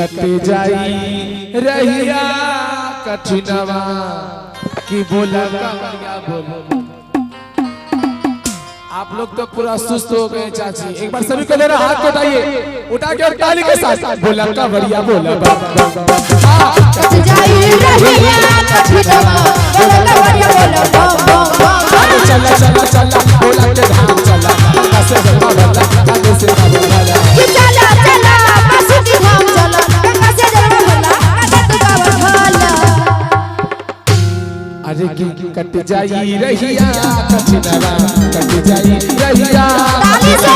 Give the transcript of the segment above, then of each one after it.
कट जाई रहिया कठिनवा कि बोला कवरिया बोलो। आप लोग तो पूरा सुस्त हो गए चाची, एक बार सभी को जरा हाथ उठाइए, उठा के और ताली के साथ बोला कवरिया बोला। कट जाई रहिया कठिनवा बोला कवरिया बोला बम बम बम। चला चला चला बोला के धाम चला, गंगा से जलवा भला, गंगा से जलवा भला। कि चला चला बासुकी धाम चला, गंगा से जलवा भला, गंगा तू कावर भला। अरे की कट जाई रहिया कठिनवा, कट जाई रहिया ताली से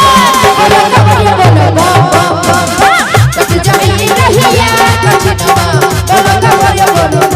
बोला कवरिया बोला बम बम बम बम। कट जाई रहिया कठिनवा बोला कवरिया बोला।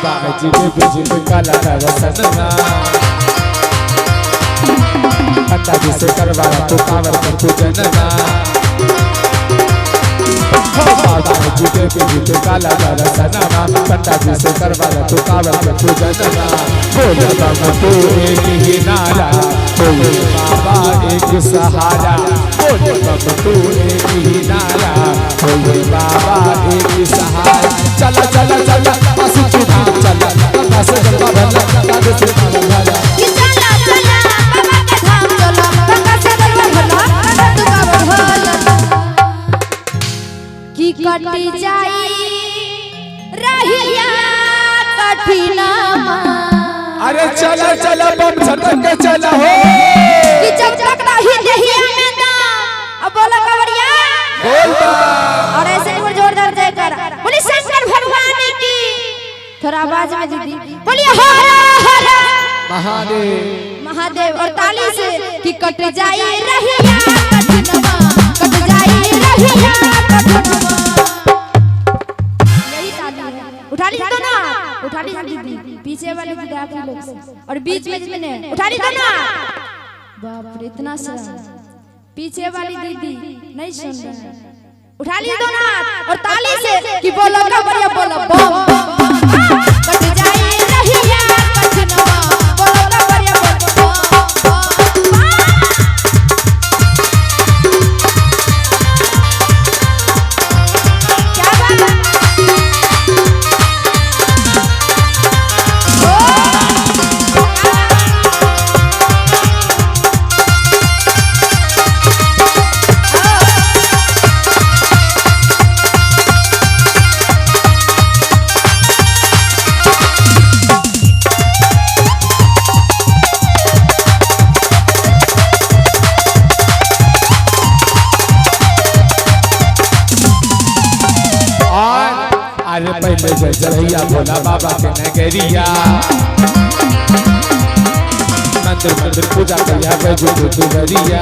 बाबा जीवे जीवे काला रसनवा, पंडा जी से करवा तू कावर कर पूजनवा। हो बाबा जीवे जीवे काला रसनवा, पंडा जी से करवा तू कावर कर पूजनवा। बोल बाबा तू एक ही नारा, बोल बाबा एक सहारा, बोल बाबा तू एक ही नारा, बोल बाबा एक सहारा। चला चला चला बासुकी धाम चला, गंगा से जलवा भला, गंगा से जलवा भला। कि चला चला बाबा के धाम चला, गंगा से जलवा भला, गंगा तू कावर भला। कि कट जाई रहिया कठिनवा अरे चला चला बम झटक के चला हो, कि जब तक रही दहिया में दाम। अब बोला कवरिया बोल बम। और ऐसे ही जोरदार जयकारा बोली शंकर भगवान की। थोड़ा आवाज में दीदी बोलिए हर हर महादेव महादेव और ताली से कि कट जाई रहिया कठिनवा, कट जाई रहिया कठिनवा। यही ताली है, उठा ली तो ना, उठा ली दीदी पीछे वाले दीदी आप ही लोग से और बीच में जितने उठा ली तो ना। बाप रे इतना सा पीछे वाली दीदी नहीं सुन रहे, उठा ली दोनों हाथ और ताली से कि बोलो कवरिया बोलो बम बम बम। कट जाई रहिया कठिनवा बोलो कवरिया बोलो बम बम बम। क्या बात और अरे पहले जय जरैया भोला बाबा के नगरिया, मंदिर मंदिर पूजा करिया बैजू दुवरिया।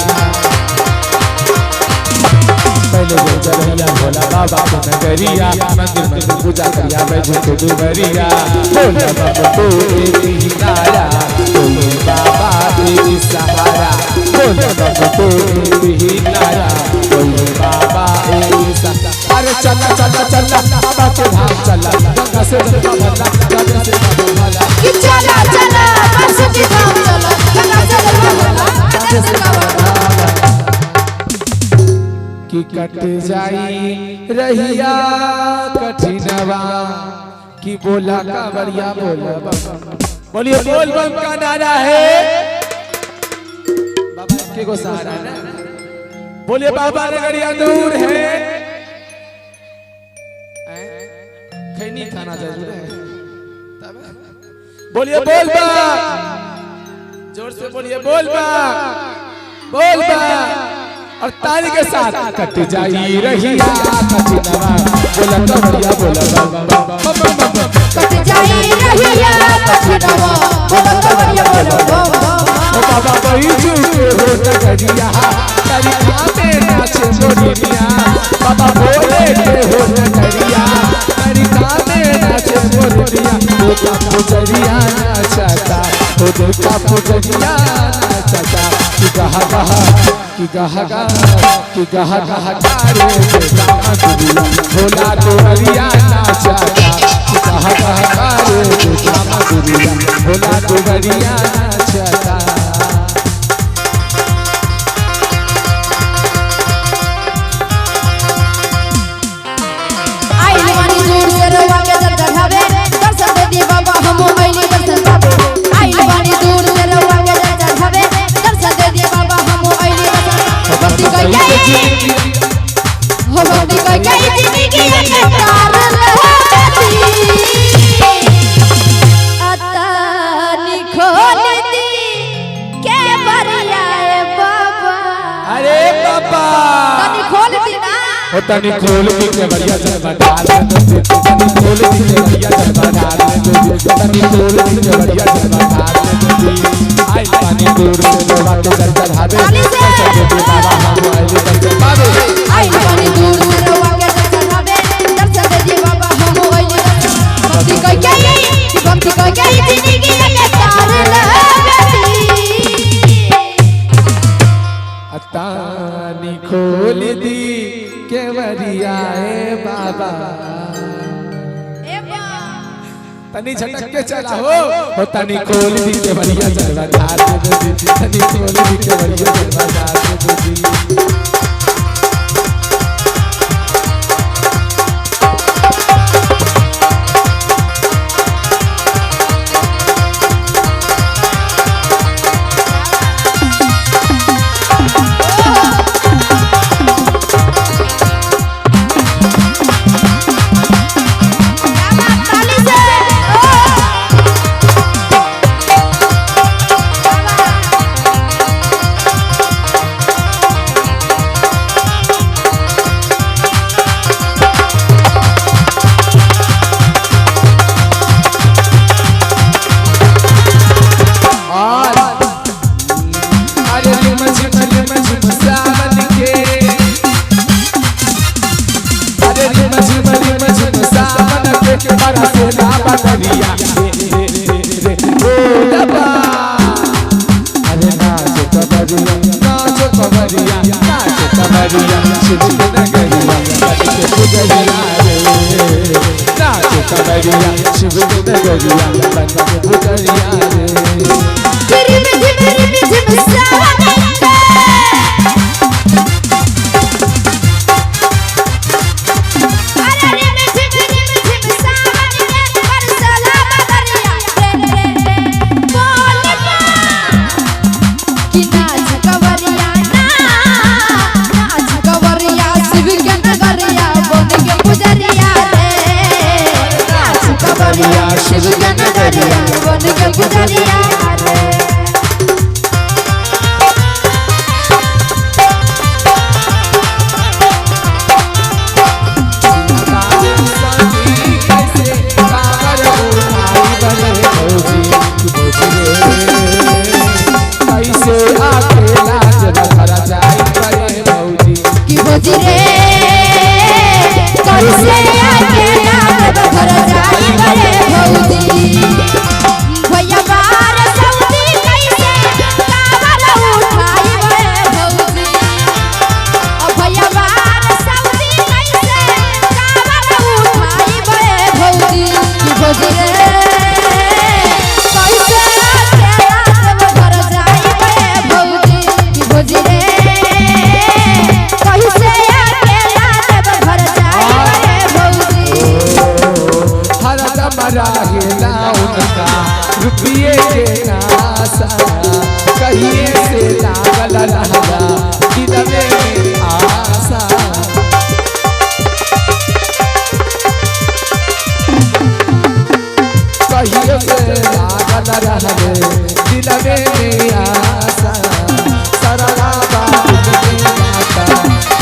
पहले जय जरैया भोला बाबा के नगरिया, मंदिर मंदिर पूजा करिया बैजू दुवरिया। भोला बाबा तू एक ही नारा, बोले बाबा एक सहारा, बोले बाबा तू एक ही नारा, बोले बाबा एक सहारा। अरे चला चला चला बाबा के धाम चला, गंगा से जलवा भला, गंगा से जलवा भला। कि चला चला बासुकी धाम चला, गंगा से जलवा भला, गंगा से कावर भला। कि कट जाई रहिया कठिनवा कि बोला कांवरिया बोला बम। बोलिए बोल बम का नारा है बाबा के को सहारा है ना। बोलिए बाबा नगरिया दूर है। नैनी थाना जाए। बोलिए बोल बा, जोर से बोलिए बोल बा, बोल बा, और ताली के साथ कट जाई रहिया कठिनवा, बोला कवरिया बोला बम बम बम बम बम। कट जाई रहिया कठिनवा, बोला कवरिया बोला बम बम। ओ बाबा बैजू के हो नगरिया, तरिया में नाचे मोरनिया। बाबा भोले के हो नगरिया, तरिया में नाचे मोरनिया। देखा पुजरिया नाचता, ओ देखा पुजरिया नाचता, कि गहा गहा, कि गहा गहा, कि गहा गहा तारे देखा मधुरिया, भोला दुआरिया नाचता, कि गहा गहा तारे देखा मधुरिया, भोला दुआरिया नाचता। आइल बानी दूर से रउआ के जल चढ़ावे, दर्शन दे दी बाबा हम आइली दर्शन पावे। आइल बानी दूर से रउआ के जल चढ़ावे, दर्शन दे दी बाबा हम आइली दर्शन। भक्ति कई हो, भक्ति कई जिंदगी के तार रहती, अतानी खोल दी के बरिया ए बाबा। अरे बाबा तनी खोल दी ना, ओ तनी खोल दी के बढ़िया जलवा डाल दे, तनी खोल दी के बढ़िया जलवा डाल दे, तनी खोल दी के बढ़िया जलवा डाल दे। आई पानी दूर से लोवा के जल चढ़ावे, दर्शन दे दे बाबा हम आइले दर्शन पावे। आइल बानी दूर से रउआ के जल चढ़ावे, दर्शन दे दी बाबा हम आइली दर्शन। भक्ति कई भक्ति कई जिंदगी के तार लगती, अतानी खोल दी केवरिया ए बाबा, ए बा तनी झटक के चला हो तनी खोल दी केवरिया जलवा डाल दे, तनी खोल दी केवरिया जलवा डाल दे। ताली से ओ और अरे रिम झिम रिम झिम सावन के, अरे रिम झिम रिम झिम सावन के, बरसेला बदरिया रे रे रे रे ओ दबा। अरे नाच कबरिया, नाच कबरिया, नाच कबरिया, शिव के नगरिया बन के पुजरिया रे। नाच कबरिया, शिव के नगरिया बन के पुजरिया रे। रिम झिम रिम झिम सावन के, अरे रिम झिम रिम झिम सावन के, बरसला बदरिया रे रे रे बोल बा। कि नाच कवरिया ना, नाच कवरिया शिव के नगरिया बन के पुजरिया रे। नाच कवरिया शिव के नगरिया बन के पुजरिया रे। कैसे अकेला जब घर जाई बड़े भौजी, कि भौजी रे कैसे अकेला जब घर जाई बड़े भौजी। भैया बार सऊदी कैसे कावर उठाई बड़े भौजी। ओ भैया बार सऊदी कैसे कावर उठाई बड़े भौजी। कि भौजी रे कैसे अकेला जब घर जाई बड़े भौजी। कि भौजी रे कैसे अकेला जब घर जाई बड़े भौजी। हरदम रहेला उनका रुपये के नासा, कहिए से लागल रहला दिलवे में आशा। कहियो से लागल रहले दिलवे में आशा सरला बाबू के माता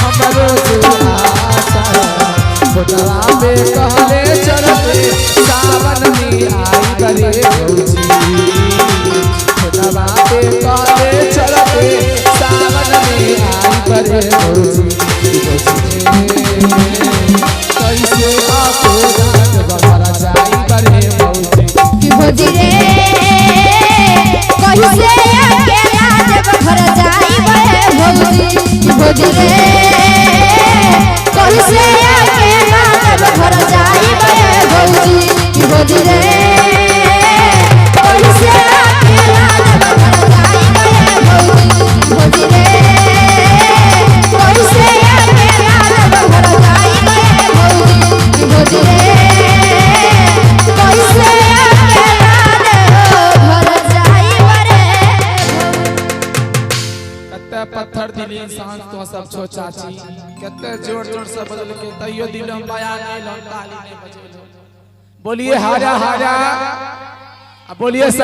हमरो से आशा फोटवा पे कहले चलते सावन में आई बरे भौजी फोटवा पे कहले चलते सावन में आई बरे भौजी कैसे आपे रात बघरा जाई बरे भौजी कि भौजी रे कैसे अकेला जब घर जाई बे भौजी कि भौजी रे कैसे अकेला जब घर जाई बे भौजी कि भौजी रे कैसे अकेला जब घर जाई बे भौजी कि भौजी रे कैसे अकेला जब घर जाई बे भौजी कि भौजी रे कैसे अकेला घर जाई बरे कते पत्थर दिली इंसान तो सब छो चाची कते जोर जोर से बजल के तैयो दिल में माया नहीं लो ताली नहीं बजेलो बोलिए हारा हारा अब बोलिए सच।